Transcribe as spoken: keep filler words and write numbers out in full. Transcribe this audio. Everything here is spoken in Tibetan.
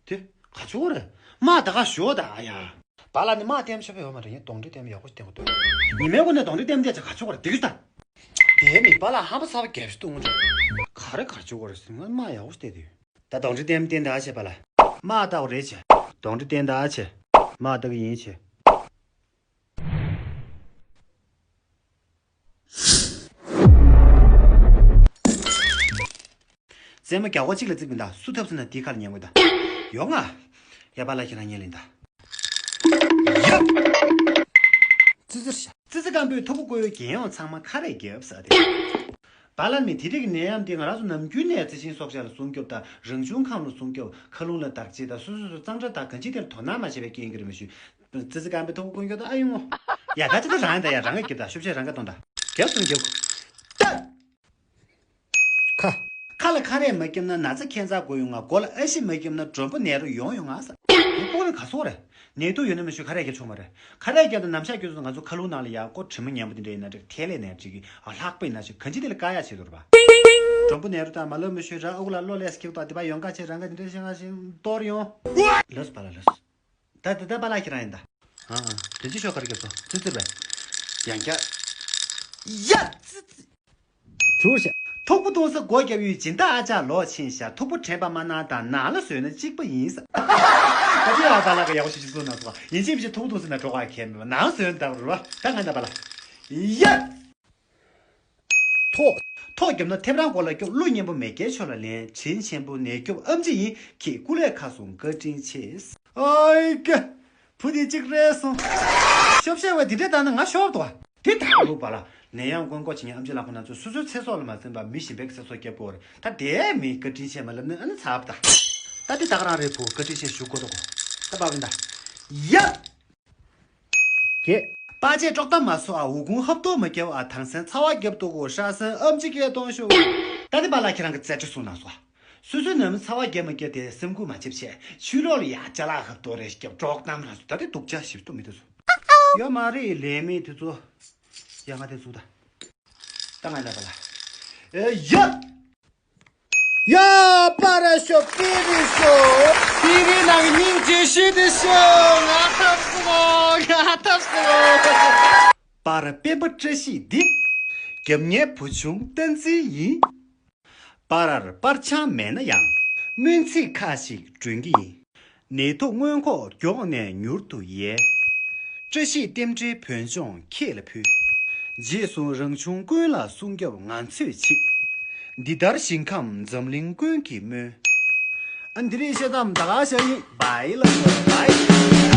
དེ་ག་ཆོག་རེད། མ་ད་ག་ཞོ་ད་ཨ་ཡ། པཱ་ལགས་ནི་མ་ལྟད་མོ་ཆོག་པ་ཡོད་མ་རེད། ངས་གདོན་འདྲེ་ལྟད་མོ་ཡག་པོ་ཞིག་ལྟ་དགོས་འདུག་ཉི་མའི་སྒོ་ནས་གདོན་འདྲེ་ལྟད་མོ་བལྟས་ཆ་ག་ཆོག་རེད། དེ་གི་ད། དེའི་མི་པཱ་ལགས་ཧམ་པ་ཚ་བ་རྒྱབ་ཤི་འདུག་ངོ་། ག་རེ་ག་ཆོག་རེད་ཟེར། ང་མ་ཡག་པོ་ཞིག་ལྟ་དུས། ད་གདོན་འདྲེ་ལྟད་མོ་བསྟན་ད་ཨ་བྱས་པཱ་ལགས། མ་ལྟ་བ་རེད་བྱས། གདོན་འདྲེ་བསྟན་ད་ཨ་བྱས། མ་ལྟ་གི་ཡིན་བྱས། རྩེད་མོ་རྒྱག་གོ་གཅིག་ལ་རྩིག་མི་འདའ། སུ་ཐབས་ཟིན་ན་དེའི་ཁ་ལ་ཉན་དགོས་ད། ཡོང་ང་། ཡ་པཱ་ལགས་ཁྱེད་རང་ཉན་ལེན་ད། ཡ། ཙི་ཙི་ར་ཤ། ཙི་ཙི་སྐམ་པོས་ཐུག་པ་བསྐོལ། རྒྱལ་ཡོངས་ཚང་མ་ཁ་རས་བརྒྱབ་ཟེར་ཏེ། པཱ་ལགས་མི་དེ་རིགས་ཀྱི་ནད་ཡམས་འདི་ང་རང་ཚོ་ནམ་རྒྱུན་ནས་རྩི་ཤིང་སྲོག་ཆགས་ལ་སྲུང་སྐྱོབ་དང་རང་བྱུང་ཁམས་ལ་སྲུང་སྐྱོབ། མཁའ་རླུང་ལ་བདག་གཅེས་དང་སོ་སོ་སོ་གཙང་སྦྲ་དང་གང་ཅི་དེར་དོ་སྣང་མ་བྱས་པའི་རྐྱེན་གྱིས་རེད་མ་ཞུས། ཙི་ཙི་སྐམ་པོས་ཐུག་པ་བསྐོལ་མཁན་དང་ཨ་ཡོང་ངོ་། ཡ་ད་ཙི་ཙི་རང་ཡིན་ད། ཡ་རང་གིས་རྒྱབ་ད། ཤུབ་ཆས་རང་གིས་གཏོང་ད། རྒྱབ་སོང་རྒྱབ། ད། ཁ། ཁ་ལ་ཁ་རས་མ་བརྒྱབ་ན་ན་ཚ་ཁྱད་མཚར་འགོ་ཡོང་ང་། མགོ་ལ་ཨ་ཤི་མ་བརྒྱབ་ན་མགྲོན་པོ་ནད་རོ་ཡོང་ཡོང་ང་ས། ཁོ་ནི་ག་སོག་རེད། ནད་དུག་ཡོད་ན་མ་ཞུ་ཁ་རས་བརྒྱབ་ཆོག་མ་རེད། ཁ་རས་བརྒྱབ་ན་ནམ་ཞག་རྒྱུ་ཚོ་ང་ཚོ་མཁའ་རླུང་ནང་ལ་ཡག་པོ་དྲི་མ་མཉམ་པོ་དེ་འདྲ་ཡིན་ན་འགྲིག་ཐལ་ལེ་ནས་འགྲིག་གི་ཨ་ལྷག་པ་ཡིན་ན་ཞིག་གང་ཅི་དེ་ལ་བཀག་ཡ་བྱེད་དོ་ར་བ། མགྲོན་པོ་ནད་རོ་དང་མ་ལོ་མ་ཞུ་ར་ཨུ་ལ་ལོ་ལས་ཀྱི་ད་དེ་བ་ཡོང་ཁ་ཆེ་རང་ག་དེ་འདྲ་ཤེས་ང་ཞིག་གཏོར་ཡོང་། ལོས་པ་ལ་ལོས། ད་དེ་ད་པཱ་ལགས་ཁྱེད་རང་ཡིན་ད། ཨ་ཨ། དེ་ཅི་ཤོག་ཁར་རྒྱབ་སོ་ཙི་ཙི་བས། ཡང་བསྐྱར། ཡ་ཙི་ཙི། ཟུར་བྱས། ཐུག་པ་གཏོང་ས་སྒོ་རྒྱབ་ཡུལ་སྦྱིན་བདག་ཨ་ཅག་ལོག་ཕྱིན་ཤག་ཐུག་པ་དྲན་པ་མ་གནང་དང་། ནང་ལ་བཟོས་ན་གཅིག་པ་ཡིན་ས། ད་དེ་ཡང་པཱ་ལགས་ཀྱིས་ཡག་པོ་ཞིག་ཅིག་གསུངས་གནང་སོང་། ཡིན་གཅིག་མིན་གཅིག་ཐུག་པ་གཏོང་ས་ན་འགྲོ་ག་གལ་མེད་པ་ནང་བཟོས་ན་ད་རུ་བ་ད་ང་ད་པཱ་ལགས། ཡ། ཐོག་ཐོག་རྒྱབ་ན་ཐེབས་རང་མགོ་ལ་སྐྱོབ། ཀླུ་གཉན་པོ་མེ་རྒྱལ་ཕྱོགས་ལ་ལེན། དྲིན་ཆེན་པོ་ནད་སྐྱོབ་ཨམ་ཆི་ཡིན། ཁྱེད་སྐུ་ལས་ཁ་སོང་བཀའ་དྲིན་ཆེ། ཨའི་ཀ། བུ་དེ་གཅིག་རེད་སོང་། ཤོབ་ཤེས་བས་དེ་འདྲས་བཏང་ན་ང་ཤོབ་དོ། དེ་ད་ལུག་པ་ལ་ནད་ཡམས་ཀུན་འགོག་བྱེད་མཁན་ཨམ་ཆི་ལག་པ་ན་ཚོ་སོ་སོའི་ཚེ་སྲོག་ལ་མ་འཛེམས་པར་མི་གཞན་པའི་ཚེ་སྲོག་སྐྱོབ་དགོས་རེད། ད་དེ་མི་བཀའ་དྲིན་ཆེ་མ་ལབ་ན་ཨ་ནི་ཚབ་ད། ད་དེ་ད་ག་རང་རེད་བུ། བཀའ་དྲིན་ཆེ་ཞུ་དགོས་དོ་གོ། ད་པ་བིན་ད། ཡ། བརྒྱད། དཔའ་ཆས་དཀྲོག་གཏམ་མ་བཟོ་ཨ། འུ་ཁུང་ཧབ་ཏོ་མ་རྒྱབ་ཨ། དང་སེམས་ཚ་བ་རྒྱབ་ཏོ་གོ། ཧྲ་སེ་ཨམ་ཆི་སྐད་གཏོང་ཤོག་ད་དེ་པཱ་ལགས་ཁྱེད་རང་གི་རྩལ་འཕྲུལ་གསུང་གནང་སོ་ཨ། སོ་སོའི་ནམ་ཚ་བ་རྒྱབ་མ་རྒྱབ་དེ་སེམས་ཁུར་མ་བྱེད་བྱས། ཆུ་ལོག་ལ་ཡ་ཅ་ལག་ཧབ་ཏོ་རེ་རྒྱབ་དཀྲོག་གཏམ་ར་སོ། ད་དེ་སྡུག་ཅག་ཞིབ་ཏུ་མི་དེ་སོ། ཡོད་མ་རེད་ལས་མེད་དེ་ཚོ། ཡ་ང་དེ་ཚོ་ད། ད་ང་ལ་པཱ་ལགས། ཨེ་ཡ། ཡ། པར་ཤོ་པི་རི་ཤོ། པི་རི་ནང་སྙིང་རྗེ་ཤོས་དེ་ཤོ། ང་ཐབས་སོ། ང་ཐབས་སོ། པར་སྤེན་པ་བཀྲ་ཤིས་འདི། རྒྱབ་གཉེར་བུ་ཆུང་བསྟན་འཛིན་ཡིན། པར་པར་ཆང་མེད་ན་ཡང་། སྨོན་ཚིག་ཁ་ཞིག་སྒྲོན་གྱི་ཡིན། ནད་དུག་སྔོན་འགོག་མགྱོགས་ནས་མྱུར་དུ་ཡལ། བཀྲ་ཤིས་རྟེན་འབྲེལ་བོད་ལྗོངས་ཁྱེད་ལ་ཕུལ། རྗེས་སུ་རང་བྱུང་ཀུན་ལ་སྲུང་སྐྱོབ་ང་ཚོས་བྱེད། འདི་ལྟར་ཞིང་ཁམས་འཛམ་གླིང་ཀུན་གྱིས་སྨོན། ཨ་འདི་རིགས་བཤད་དམ་ད་ག་ཞག་ཡིན། བའི་ལ་བའི།